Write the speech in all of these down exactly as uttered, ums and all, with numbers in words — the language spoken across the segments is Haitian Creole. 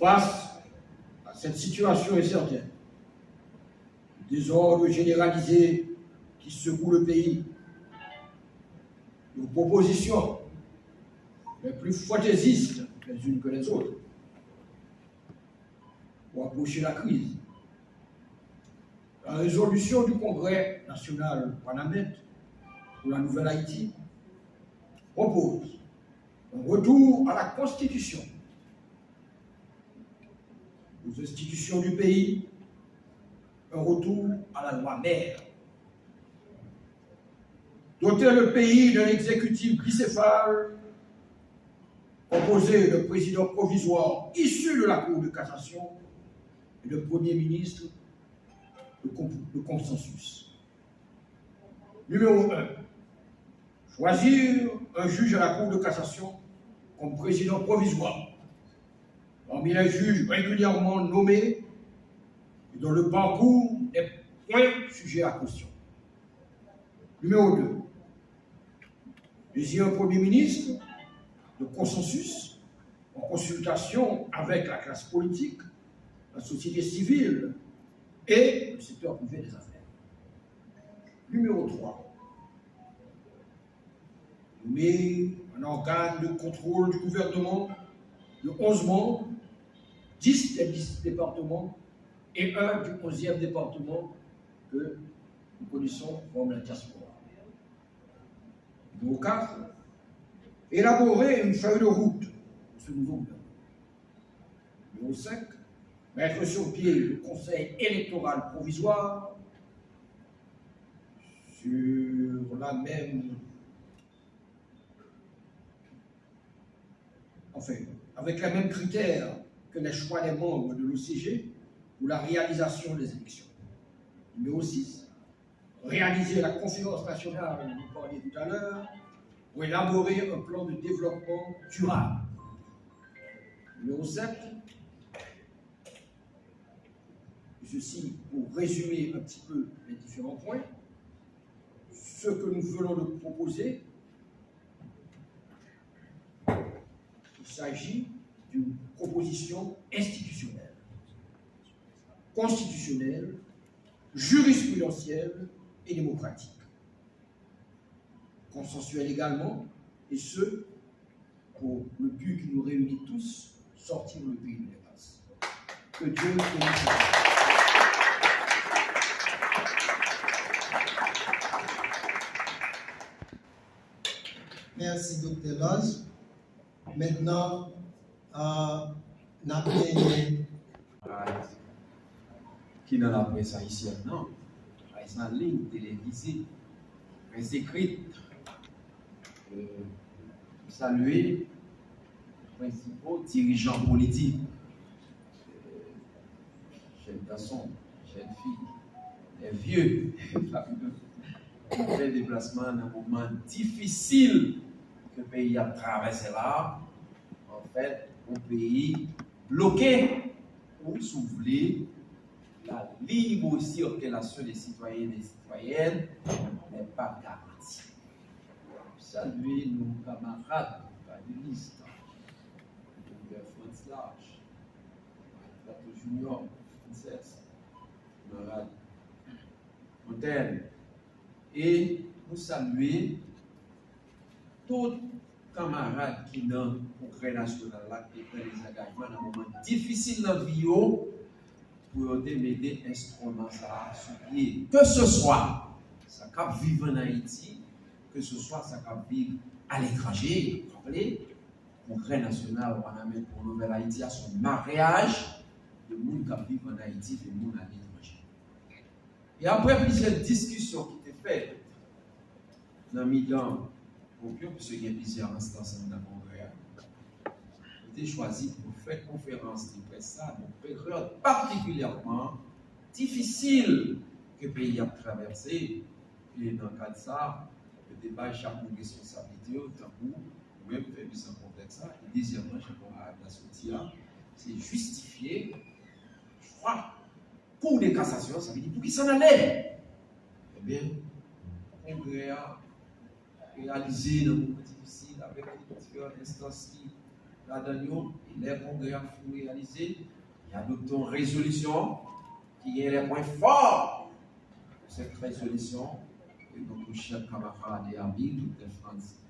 Face à cette situation incertaine, le désordre généralisé qui secoue le pays, nos propositions les plus fantaisistes les unes que les autres pour approcher la crise, la résolution du Congrès national Wanament pour la Nouvelle Haïti propose un retour à la Constitution, aux institutions du pays, un retour à la loi mère. Doter le pays d'un exécutif bicéphale composé d'un président provisoire issu de la Cour de cassation et d'un premier ministre de, de consensus. Numéro un, choisir un juge à la Cour de cassation comme président provisoire parmi les juges régulièrement nommés et dont le parcours n'est point sujet à question. Numéro deux, choisir un Premier ministre de consensus en consultation avec la classe politique, la société civile et le secteur privé des affaires. Numéro trois, nommer un organe de contrôle du gouvernement de onze membres, dix des dix départements et un du onzième département que nous connaissons comme la diaspora. Numéro quatre, élaborer une feuille de route pour ce nouveau gouvernement. Numéro cinq, mettre sur pied le Conseil électoral provisoire sur la même, enfin, avec les mêmes critères que les choix des membres de l'O C G pour la réalisation des élections. Numéro six, réaliser la conférence nationale dont vous parliez tout à l'heure pour élaborer un plan de développement durable. Numéro sept, et ceci pour résumer un petit peu les différents points, ce que nous venons de proposer, il s'agit d'une proposition institutionnelle, constitutionnelle, jurisprudentielle et démocratique. Consensuelle également, et ce, pour le but qui nous réunit tous, sortir le pays de l'impasse. Que Dieu bénisse la France. Mèsi, Doktè Lodge. Mentnan, euh, n ap genyen ki nan laprès ayisyèn nan, près an liy, televize, près ekrit. Euh, m salye prensipal dirijan politik, euh, jèn gason, jèn fi, lè vye, ki fè deplasman nan moman difisil ke peyi ap travèse la. Anfèt, yon peyi bloke ou, si w vle, la libre circulation des citoyens et des citoyennes n'est pas garantie. M salye nou kanmarad panelist, Doktè Frantz Large, Plato Junior, Frances, kanmarad Fontaine, e nou salye tout kanmarad ki nan Kongrè Nasyonal la ki te pran dezangajman nan moman difisil nan vi yo pou yo te mete enstriman sa a sou pye. Keseswa sa k ap viv ann Ayiti, keseswa sa k ap viv aletranje, raple, Kongrè Nasyonal Wanament pour Nouvelle Haïti a se yon maryaj de moun k ap viv ann Ayiti, de moun aletranje. E apre plizyè diskisyon ki te fèt nan mitan gwoup yo, piske gen plizyè enstans anndan Kongrè a, nou te chwazi pou fè konferans de près sa a nan peryòd patikilyèman difisil ke peyi a ap travèse. E nan kad sa a, yo te bay chak moun responsablite yo, tankou ou menm, fè miz an kontèks la, e dezyèmman, jan konparab la soti a, se jistifye chwa Kou de kasasyon, sa vle di poukisa n ale? Ebyen, kongrè a reyalize nan moman difisil avèk diferan enstans ki ladan yo, e lè kongrè a fin reyalize, li adopte yon rezolisyon ki gen lè pwen fò. Cette résolution, et notre cher camarade et ami, Docteur Frantz,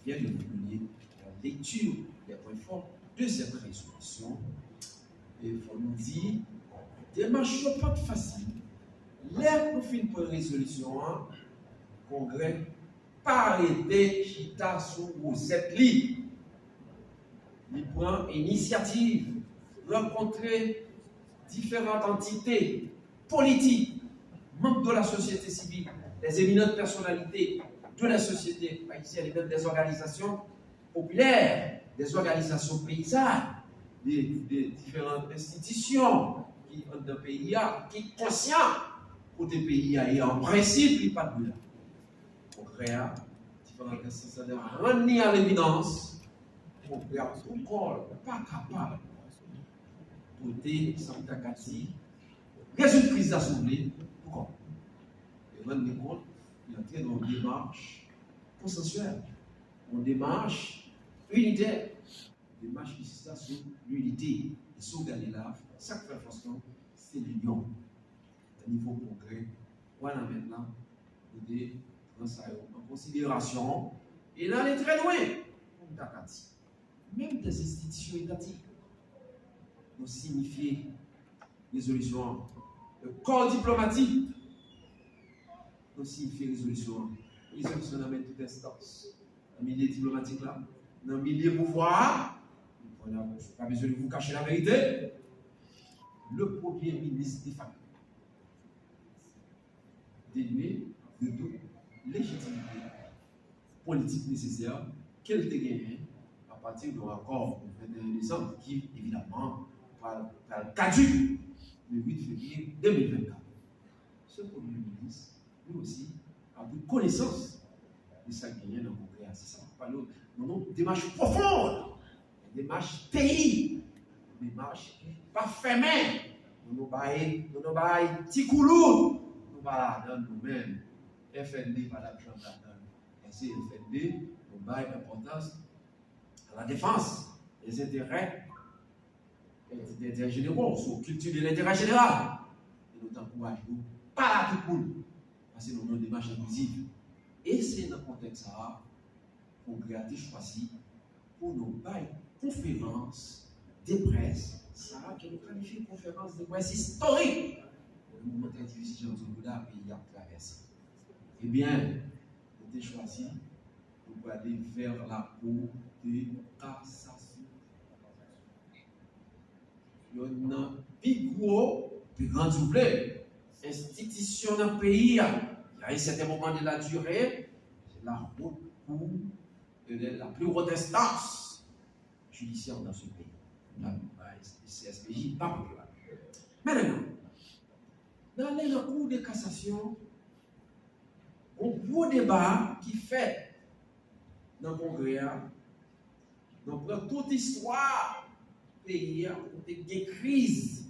vient de nous donner la lecture des points forts de cette résolution. E fò nou di, demach yo pa t fasil. Lè nou fin pran rezolisyon an, kongrè pa rete chita sou wozèt li. Li pran inisyativ, rankontre diferan antite politik, manm de la société civile, les éminentes personnalités de la société haïtienne et même des organisations populaires, des organisations paysannes, de, de diferan enstitisyon ki anndan peyi a, ki konsyan kote peyi a ye, an prensip, li pa t dwe la. Kontrè a, diferan enstitisyon rann li a levidans, kontrè a pou kò l pa kapab pote sa m ta ka di, rezoud kriz la si w vle, pou kò l. E rann li kont, li antre nan yon demach konsansyèl, yon demach initè, demach ki chita sou linite. E si w gade la, sa k fè fòs nou, se linyon. Nan nivo kongrè, Wanament la, nou te pran sa yo an konsiderasyon e n ale trè lwen, pou m ta ka di. Menm dè enstitisyon etatik, nou siyifye rezolisyon an. Le corps diplomatique, nou siyifye rezolisyon an. Rezolisyon nan men tout enstans. Nan milye diplomatik la, nan milye pouvwa a, nou pran la, pa bezwen nou kache la verite. Le premye minis defakto denye de tout lejitimite politik nesesè ke l te genyen apati de yon akò venteyen desanm ki, evidamman, pral, pral kadik le uit fevriye de mil vennkat. Se premye minis, li osi, a pran konesans de sa k genyen nan kongrè a. Se sa m ap pale w nan yon demach pwofon, yon demach peyi, yon demach ki pa fèmen. Nou, nou bay, nou, nou bay ti koulout, nou pa ladan nou menm. F N D pa t ap janm ladan l. Paske F N D, nou bay enpòtans à la défense des intérêts, des intérêts généraux, sou kilti de l'intérêt général. E nou t ankouraje yo pale a tout moun, paske nou nan yon demach enklizif. E se nan kontèks sa a, kongrè a te chwazi pou nou bay konferans de près, sa a ke nou kalifye konferans de près istorik. Nan moman trè difisil jan nou konnen peyi a ap travèse. Ebyen, nou te chwazi, nou prale vers la Cour de cassation. Yonn nan pi gwo, pi gran, si w vle, enstitisyon nan peyi a, à un certain moment de la durée, c'est la haute cour, la plus haute instance judiciaire dans ce pays. La, la C S P J, pa kote la. Men, men, nan ale nan Cour de cassation, yon gwo deba ki fèt nan kongrè a, nou pran tout istwa peyi a, kote gen kriz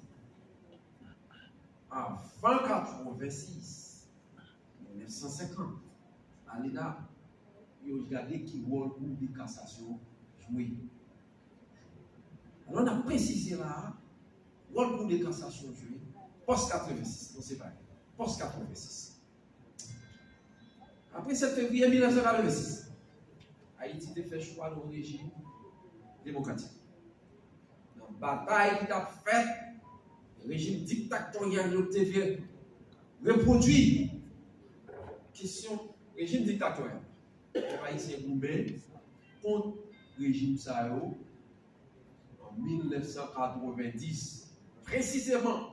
avan katrevensis, mil nèf san senkant. Ale la, yo gade ki wòl Cour de cassation jwe. Alò, n ap presize la a, wòl Cour de cassation jwe, pòs katrevensis, nou separe, pòs katrevensis. Apre sèt fevriye mil nèf san katrevensis, Ayiti te fè chwa nan yon rejim demokratik. Nan batay ki t ap fèt, rejim diktatoryal yo te vle repwodui. Kesyon rejim diktatoryal. Pèp ayisyen goumen kont rejim sa yo an mil nèf san katrevenndis, presizeman,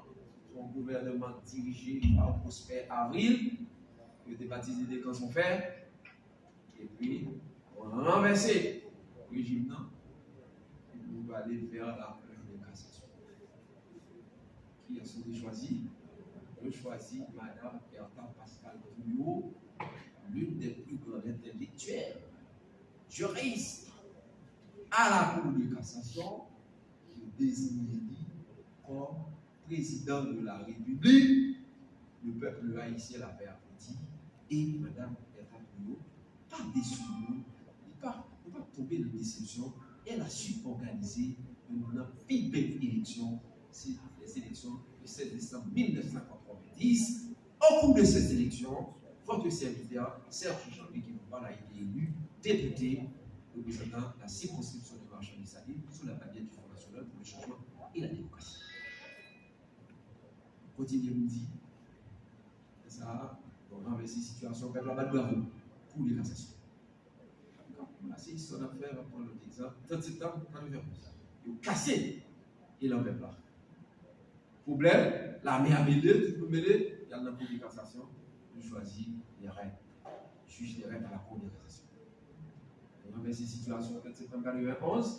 yon gouvènman dirije pa Prosper Avril, yo te batize de Kanson Fè, epi ranvèse rejim nan, nou prale vè la Cour de cassation. Kiyès yo te chwazi? Yo chwazi Madame Bertha Pascal Trouillot, l'une des plus grandes intellectuelles, juristes à la Cour de cassation, yo deziye li kòm président de la République. Le peuple haïtien l'avait applaudi et Madame Bertha Trouillot pa desi moun, li pa, li pa tonbe nan desepsyon, Elle a su organiser youn nan pi bèl eleksyon, se les élections du seize décembre mille neuf cent quatre-vingt-dix. Au cours de ces élections, votre serviteur, Serge Jean-Luc Guimond a été élu député représentant la circonscription de Marchand-Dessalines sous la bannière du Front National pour le Changement et la Démocratie. Kontinye pou di, sa, bon, ranvèse sitiyasyon, pèp la bat bravo, Cour de cassation. Bon, se istwa n ap fè, n ap pran lòt egzanp. Trant septanm katrevenn onz, yo kase elan pèp la. Pwoblèm, lame a mele, tout moun mele, y al nan Cour de cassation, yo chwazi Lherèt. Jij Lherèt à la Cour de cassation. Yo ranvèse sitiyasyon, trant septanm katrevenn onz,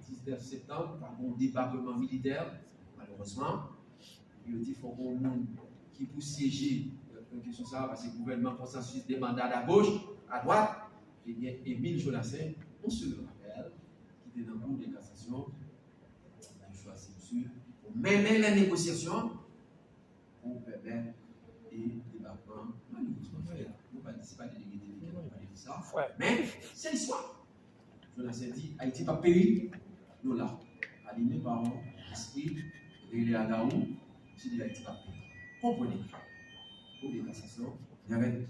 diznèf septanm, pa gen yon debakman militè, malerezman. Yo di fòk yon moun ki pou syeje nan kesyon sa a, paske gouvènman konsansis de manda a goch, a dwat, ebyen, Émile Jodassin, on se le rappelle, ki te nan Cour de cassation, yo chwazi misye pou mennen lè negosyasyon pou pèmèt e debakman, malerezman, fèt. Nou pa di, se pa delege Deliken k ap pale de sa, men se listwa. Jodassin di, Ayiti p ap peri, nou la. Anime pa yon espri rele a dawou, misye di Ayiti p ap peri. Konprann, Cour de cassation, Lherèt.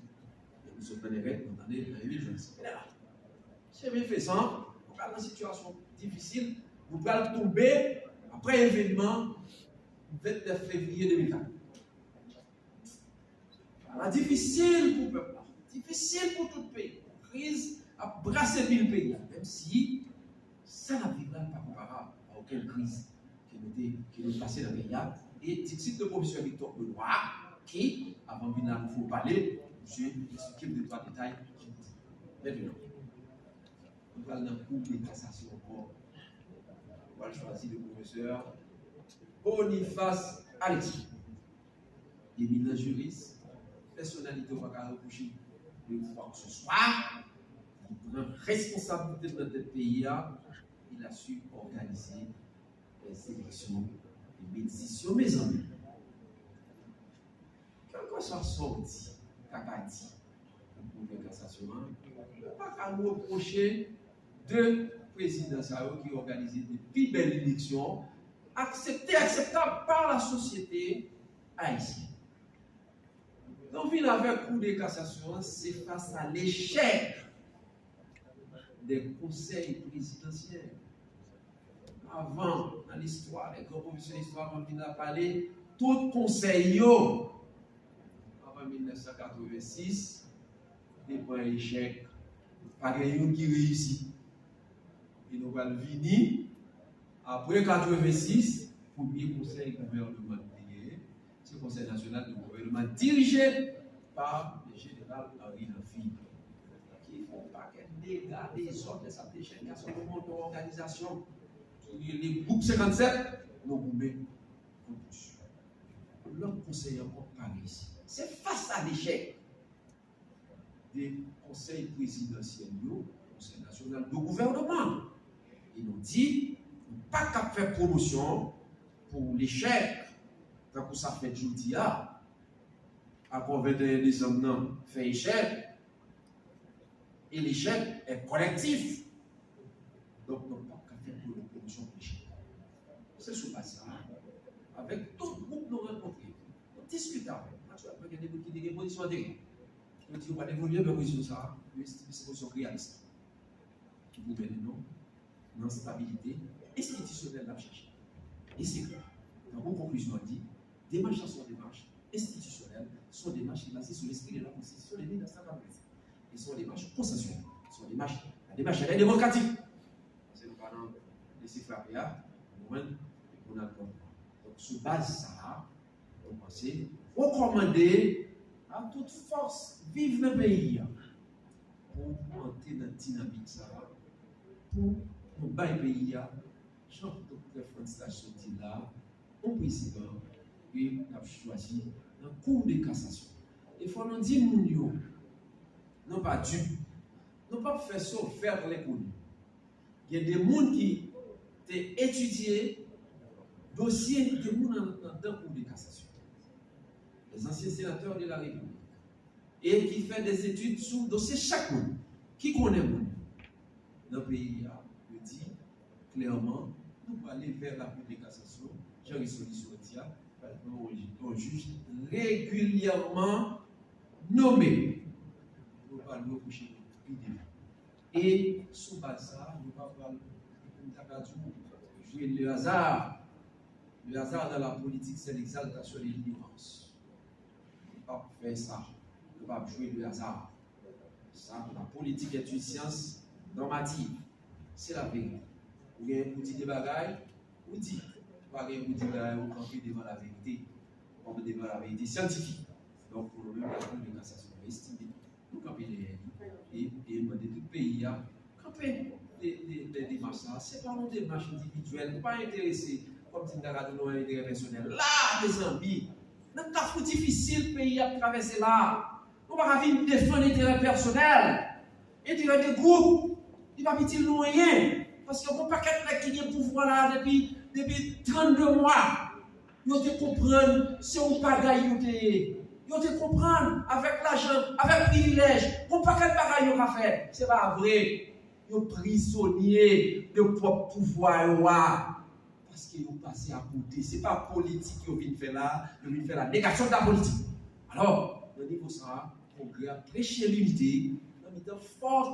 Nou sot nan Lherèt, nou tande nan Émile Jodassin. Chemen fè san, nou pral nan sitiyasyon difisil, nou pral tonbe apre evènman vennèf fevriye de mil kat. Sa difisil pou pèp la, difisil pou tout peyi. Kriz ap brase bil peyi a, menm si sa n ap viv la pa konparab a okenn kriz ke nou te, ke nou pase nan peyi a. E dixit le professeur Victor Benoît, ki, avan m vin la, nou fè w pale, misye eksplike m de twa detay ki di. Mentnan, nou pral nan Cour de cassation ankò. Nou pral chwazi le professeur Boniface Alexis. Eminans jiris, pèsonalite w pa ka repwoche de kwa ke se swa. Li pran responsablite l nan tèt peyi a. Il a su organiser les élections de mil sis yo, mezanmi. Kèlkeswa sa w di, ta ka di, pou Cour de cassation an, ou pa ka repwoche de prezidan sa yo ki òganize de pi bèl eleksyon, aksepte, akseptab pa la sosyete ayisyèn. Nou vin avèk Cour de cassation an, se fas a lechèk de konsèy prezidansyèl. Avan, nan listwa, lè gran pwofesè istwa konn vin ap pale, tout konsèy yo, avan mil nèf san katrevensis, te pran echèk. Pa gen youn ki reyisi. E nou pral vini, apre katrevensis, premye konsèy gouvènman nou te genyen, se Konsèy Nasyonal de Gouvènman dirije pa le jeneral Henri Lafitte, ki fè yon pakèt dega, dezòd, lè sa te jèn gason, nou monte yon òganizasyon ki rele Gwoup senkannsèt, nou goumen kont misye. Lòt konsèy ankò pa reyisi. Se fas a lechèk de konsèy prezidansyèl yo, Konsèy Nasyonal de Gouvènman. E nou di, nou pa t ap fè pwomosyon pou lechèk, tankou sa fèt jodi a. Akò venteyen desanm nan fè echèk, e lechèk est collectif. Donk, nou pa t ap fè pwomosyon pou lechèk. Se sou baz sa a, avèk tout gwoup nou rankontre, nou diskite avè yo. Natirèlman, gen de moun ki te gen pozisyon anterye. Yo di yo pral evolye, men pozisyon sa a, yo estime se pozisyon k reyalis ki pou mennen nou nan stabilite enstitisyonèl n ap chache. E se klè, tankou konklizyon an di, demach la se yon demach enstitisyonèl, se yon demach ki baze sou lespri de la Konstitisyon de mil nèf san katrevennsèt. E se yon demach konsansyèl, se yon demach, la demach elle est démocratique. Paske nou pa nan lese frape a, nou konprann, e pou n al pran. Donk, sou baz sa a, nou panse, rekòmande a tout fòs viv nan peyi a pou antre nan dinamik sa a, pou nou bay peyi a, jan Doktè Frantz Lach sot di la, yon prezidan ke n ap chwazi nan Cour de cassation. E fò nou di moun yo, nou pa dip, nou p ap fè so vè lè koni. Gen de moun ki te etidye dosye de moun anndan Cour de cassation. Les anciens sénateurs de la République. E ki fè de etid sou dosye chak moun. Ki konnen moun nan peyi a, klèman, nou prale vè la Cour de cassation, jan rezolisyon an di a, pral pran yon, yon jij regilyèman nome. Nou pral repwoche nou pi devan. E sou baz sa a, nou pa pral, m ta ka di w, jwe le hasard. Le hasard dans la politique, c'est l'exaltation de l'ignorance. Nou p ap fè sa. Nou p ap jwe le hasard. Sa, la politique est une science normative. Se laverite. Ou gen pou di de bagay, ou di. Ou pa gen pou di bagay, ou kanpe devan laverite. Ou kanpe devan laverite syantifik. Donk, pou nou menm, la Cour de cassation, nou estime, nou kanpe dèyè li. E, e mande tout peyi a kanpe de, de, de demach sa. Se pa yon demach endividyèl. Nou pa enterese, kòm si m ta ka di nou, nan enterè pèsonèl. La, mezanmi, nan kafou difisil peyi ap travèse la, nou pa ka vin defann enterè pèsonèl, enterè de gwoup. Li p ap itil nou anyen. Paske gon pakèt nèg ki gen pouvwa la depi, depi trannde mwa. Yo te konprann se yon bagay yo te ye. Yo te konprann avèk lajan, avèk privilèj, gon pakèt bagay yo ka fè. Se pa vre. Yo prizonye de pwòp pouvwa yo a. Paske yo pase akote. Se pa politik yo vin fè la, yo vin fè la négation de la politique. Alò, nan nivo sa a, Kongrè a preche linite nan mitan fòs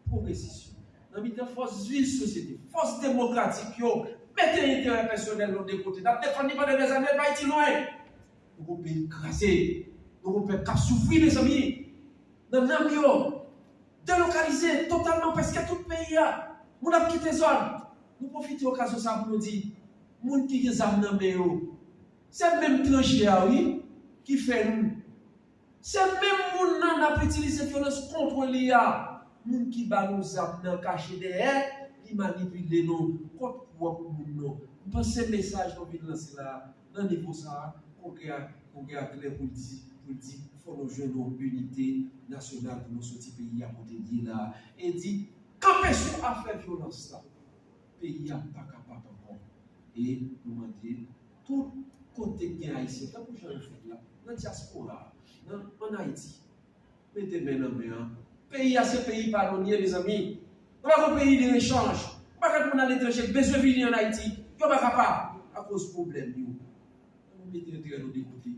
pwogresis yo, nan mitan fòs viv sosyete, fòs demokratik yo, mete enterè pèsonèl yo de kote. N ap defann li pandan dèzane, l pa itil nou anyen. Nou gon peyi kraze. Nou gon pèp k ap soufri, mezanmi. Nan nanm yo, delokalize totalman prèske tout peyi a. Moun ap kite zòn. Nou pwofite okazyon sa a pou nou di, moun ki gen zam nan men yo, se menm tranche a, wi, ki fè nou. Se menm moun nan n ap itilize vyolans kont li a. Moun ki ba nou zam nan kache dèyè, li manipile nou kont pwòp moun nou. M panse mesaj nou vin lanse la a, nan nivo sa a, Kongrè a, Kongrè a klè pou l di, pou l di, fò nou jwenn yon inite nasyonal pou nou soti peyi a kote l ye la a. E di, kanpe sou afè vyolans la. Peyi a pa kapab ankò. E nou mande tout kote k gen Ayisyen, tankou jan yo fèt la, nan dyaspora, nan, ann Ayiti, mete men nan men an. Peyi a se peyi pa nou l ye, mezanmi. Nou pa gon peyi de echanj. Ou pa ka moun aletranje k bezwen vini ann Ayiti, yo pa kapab akoz pwoblèm yo. Ann nou mete enterè nou de kote.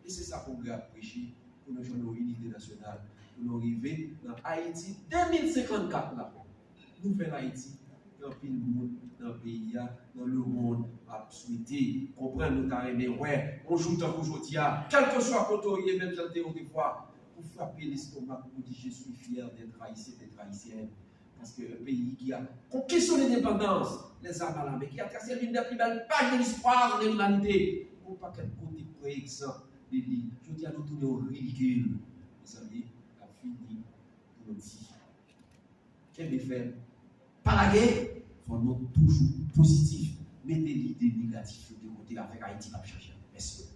E se sa Kongrè ap preche, pou nou jwenn yon inite nasyonal, pou nou rive nan Ayiti de mil senkannkat la. Nouvèl Ayiti ke anpil moun nan peyi a, nan lemonn ap swete. Konprann, nou ta renmen wè yon jou tankou jodi a, kèlkeswa kote w ye, menm jan l te ye otefwa, pou frape lestomak, pou di, je suis fier d'être haïtien, d'être haïtienne. Paske yon peyi ki a konkè son endepandans, les armes à la main, ki a trase l'une des plus belles pages de l'histoire de l'humanité, yon pakèt kote k pran egzanp de li. Jodi a, nou tounen yon ridikil. Mezanmi, n ap fini pou nou di, kenbe fèm, pa lage, fò nou toujou pozitif. Mete lide negatif yo de kote, avèk Ayiti n ap chanje. Mèsi.